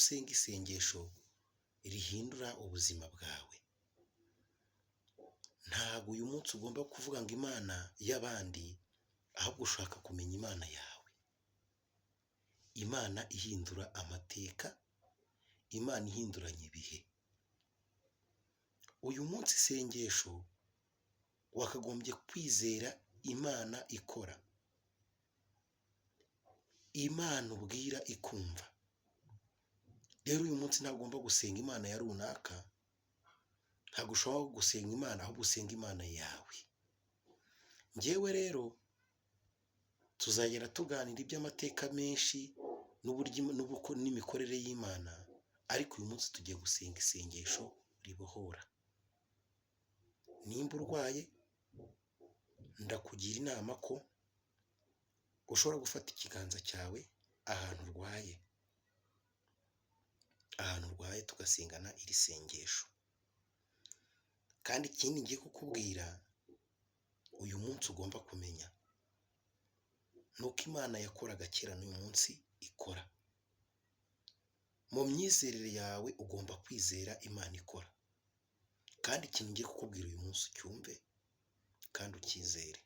usenga isengesho rihindura ubuzima bwawe. Ntabwo uyu munsi ugomba kuvuga ngo Imana y'abandi, ahubwo ushaka kumenya Imana yawe. Imana ihindura amateka, Imana ihinduranya ibihe. Uyu munsi isengesho wakagombye kwizera Imana ikora, Imana ubwira ikumva. Rero uyu munsi ntabwo ugomba gusenga Imana ya runaka, ntabwo ushobora gusenga Imana, ahubwo usenga Imana yawe. Njyewe rero tuzagenda tuganira iby'amateka menshi n'uburyo n'imikorere y'Imana, ariko uyu munsi tugiye gusenga isengesho ribohora. Nimba urwaye, ndakugira inama ko ushobora gufata ikiganza cyawe ahantu urwaye, ahantu urwaye tugasengana iri sengesho. Kandi ikindi ngiye kukubwira uyu munsi ugomba kumenya, ni uko Imana yakoraga kera n'uyu munsi ikora. Mu myizerere yawe ugomba kwizera Imana ikora. Kandi ikintu ngiye kukubwira uyu munsi ucyumve kandi ucyizere.